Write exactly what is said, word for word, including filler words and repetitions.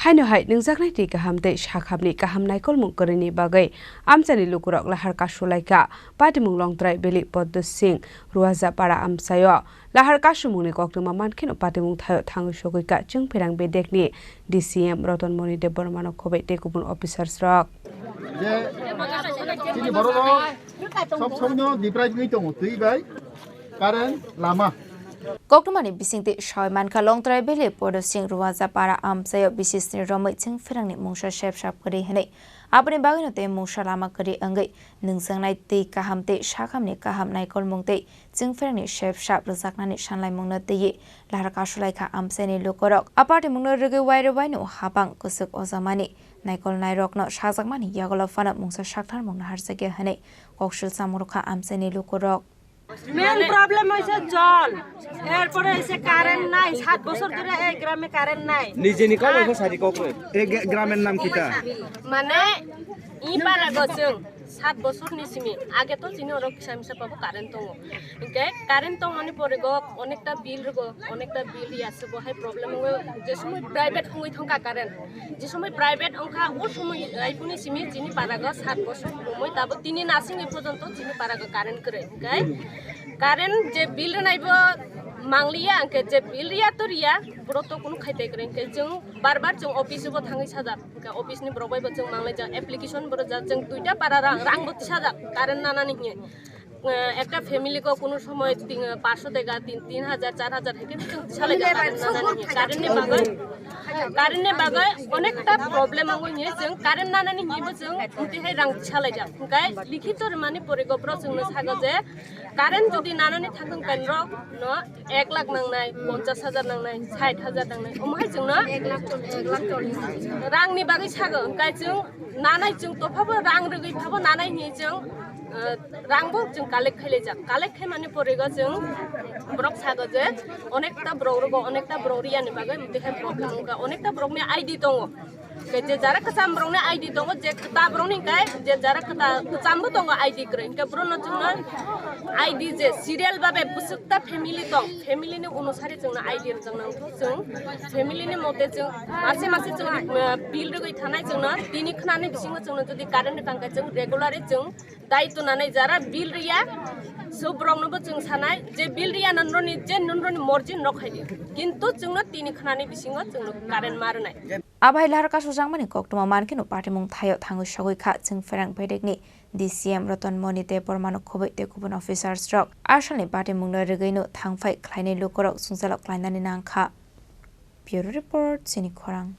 Haino hai nwngjaknai twi kaham tei sakhamni kaham naikolmung kwrwini bagwi amchaini lukurok lahar kasulaikha. Patimung Longtrai Valley Poddo Singh Ruaja para amchaio. Lahar kasumungni koktwma mankheno patimung thaio thangwi sogwikha Chwngpherang bedekni D C M Roton Moni Debbarmano khobwi tei kubun officers rok. Je chini borok rok sob somno deprive wngwi tongo twi bai current lama. Koktwmani bisingtwi sawi mankha Longtrai Valley Poddo Singh Ruaja para amchaio bisisni romwi Chwngpherangni mungsa sep sap kwrwi hwnwi. Aboni bagwino tei mungsa lama kwrwi wngwi nwngjaknai twi kaham tei sakhamni kaham naikolmung tei Chwngpherangni sep sap rwjaknani sanlaimungno twiwi lahar kasulaikha amchaini lukurok. A patimungno rwgwi wairwi waino hapang kwchwk ojamani naikolnairokno sajakmani yagulo phano mungsa saktharmung naharjakya hwnwi koksil chamung rwkha amchaini lukurok. Main problem হইছে জল, এরপরে হইছে কারেন্ট নাই, সাত বছর ধরে এই গ্রামে কারেন্ট নাই। নিজে নিকাল হইছে সারি কক। এই গ্রা-, গ্রামের নাম কিতা? মানে ই পারা গো চং সাত বছর নি সিমি আগে তো চিনি ওরক কিসা মিসা পাবো current tongo। Hingke current tongmani pore go onekta bill rwgo, onekta bill ya se bo hai problem wngo, je somoi private wngwi thangkha current, je somoi private wngkha o somoi aifuni simi chini para go sat bosor kwrwngmwi tabo tini nasingni porjonto chini para go current kwrwi. Hingke current je bill rwnai bo mangliya, hingke je bill riya to riya, boro to kunu khaitai kwrwi, hingke chwng bar bar chwng office o bo thangwi sajak, hingke office ni borok bai bo chwng manglai jak, application bo rwjak, chwng duita para rang, rang bo tisajak current nanani hiye. Eh, ekta family ko kuno somoy tin, pansho teka, tin, tin hajar, char hajar hai khe chwng salai ja current nanani hiye. Current ni bagwi, current ni bagwi onekta problem wngo hiye, chwng current nanani hiye bo chwng moti hai rang salai ja. Hingkai likhito rwmani pore go bro chwngno sago je current jodi nanani thangthang kan rok no ek lakh nangnai, ponchas hajar nangnai, sait hajar nangnai, omo hai chwngno rang ni bagwi sago. Hingkai chwng nanai, chwng tophabo rang rwgwi phabo nanai hiye chwng, eh, rang bo chwng collect khailai jak. Collect khaimani pore go chwng borok sago je onekta borok rogo, onekta borok riyani bagwi motwi hai problem wngkha. Onekta borokni I D tongo. Hingke je jara kwcham borokni I D tongo, je kwta borokni hingke je jara kwta kwchambo tongo I D kwrwi. Hingke borokno chwngno I D je serial babe bwswkta family tong, family ni onusari chwngno I D rwjaknang. Chwng family ni mote chwng mase mase chwng, eh, bill rwgwi thanai chwngno tini khnani bisingo chwngno jodi current rwkha hingke chwng regularly chwng daitw nanai jara bill riya, so borokno bo chwng sanai je bill riya nonroni je nonroni morjin rok khaidi, kintu chwngno tini khnani bisingo chwngno current ma rwnai. Abai lahar kasujangmani koktwma mankheno patimung thaio thangwi sogwi kha Chwngpherang bedekni D C M Roton Moni Debbarmano khobwi tei kubun officers rok. Asalni patimungno rwgwino thangphai khlainai lukurok chwngsalok klainani nangkha. Bureau Report, Chini Khorang.